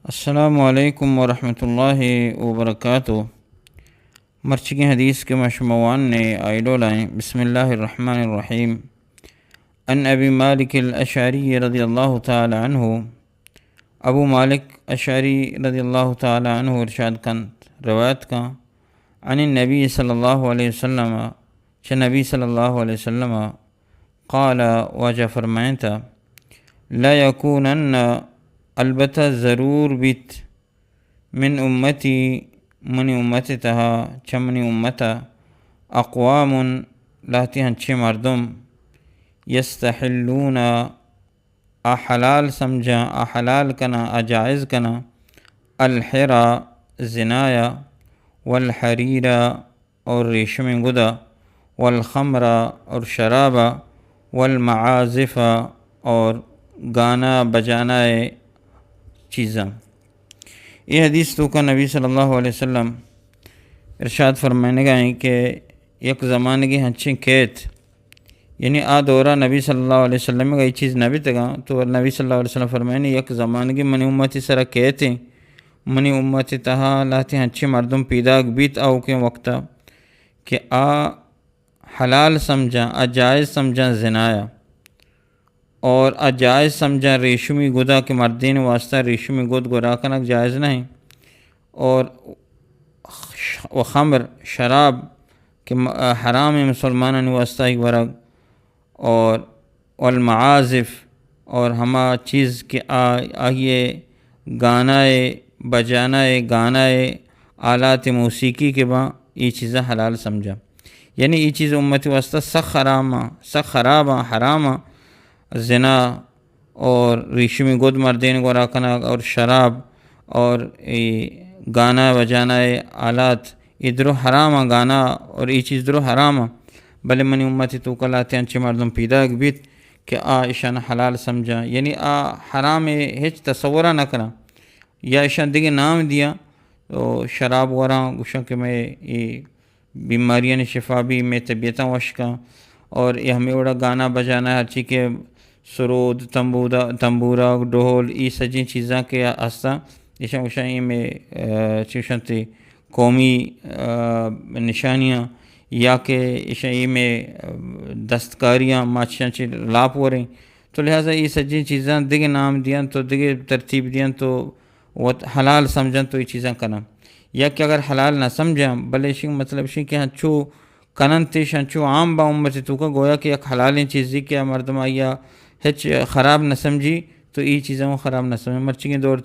السلام علیکم ورحمۃ اللہ وبرکاتہ۔ مرچگیں حدیث کہ ما شما واننے آئی ڈولائیں۔ بسم اللہ الرحمن الرحیم۔ عن ابی مالک الاشعری رضی اللہ تعالی عنہ، ابو مالک اشعری رضی اللہ تعالی عنہ ارشاد کنت، روایت کن، عن النبی صلی اللہ علیہ وسلم، چہ نبی صلی اللہ علیہ وسلم، قال، واجہ فرمائنتا، لا یکونن، البتہ ضرور بیت، من امتی، منی امت تہا، چہ منی امتا، اقوام، لہتی ہنچیں مردم، یستحلون، آ حلال سمجھاں، آ حلال کناں، آ جائز کناں، الحرا، زنایا، والحریرا، اور ریشمیں گدا، والخمرا، اور شرابا، والمعازفا، اور گانا بجانائے چیزاں۔ اے حدیث توکا نبی صلی اللہ علیہ وسلم ارشاد فرمائنگا ایں کہ یک زمانگے ہنچیں کیت، یعنی آ دورا نبی صلی اللہ علیہ وسلم ءَ اے چیز نہ بیتگاں، تو نبی صلی اللہ علیہ وسلم فرمائنی، یک زمانگے منی امتی سرا کیتیں، منی امتی تہا لہتیں ہنچیں مردم پیداک بیت آؤکیں وقتا کہ آ حلال سمجھاں، آ جائز سمجھاں زنایا، اور آ جائز سمجھاں ریشمی گدا کہ مردین واسطہ ریشمی گد گورا کنگ جائز نہیں، اور خ-، و خمر، شراب کہ م-، حرام مسلمانانی واسطہ ہی ورگ، اور والمعازف، اور ہما چیز کہ آ-، آئیے گانائے، بجانائے، گانائے، آلات موسیقی کہ باں، اے چیزاں حلال سمجھا۔ یعنی اے چیز امتی واسطہ سخ حرام آں، سخ خراب آں، حرام آں۔ زنا اور ریشمی گد مردین گورا کنگ اور شراب اور اے گانا بجانائے آلات، اے درو حرام آں، گانا اور اے چیز درو حرام آں۔ بلے منی امتی توکا لہتے انچیں مردم پیداک بیت کہ آ اشان حلال سمجھاں، یعنی آ حرام ءَ ہچ تصور ءَ نہ کناں، یا اشان دگہ نام دیاں، تو شراب وراں، گوشاں کہ مئے اے بیماریانی شفا بی، مئے طبیعتاں وش کن، اور اے ہمے وڑا گانا بجانا، ہرچی کہ سرود، تمبودا-، تمبورا، ڈھول، اے سجیں چیزاں کہ ہستاں، ایشاں گوشاں اے مئے، آ، چی گوشنت، قومی، آ، نشانیاں، یا کہ ایشاں اے مئے، آ، دستکاریاں، ما چشاں چہ لاپ وریں۔ تو لہذا اے سجیں چیزاں دگہ نام دیاں، تو دگہ ترتیب دیاں، تو وت حلال سمجھاں، تو اے چیزاں کناں۔ یا کہ اگر حلال نہ سمجھاں، بلے اشی مطلب اشی کہ ہنچو کننت، ایش انچو عام با امت توکا گویا کہ یک حلالیں چیزے کہ آ مردم آئیا ہچ خراب نہ سمجھی، تو اے چیزاں ہوں خراب نہ سمجھی۔ مرچیگیں دور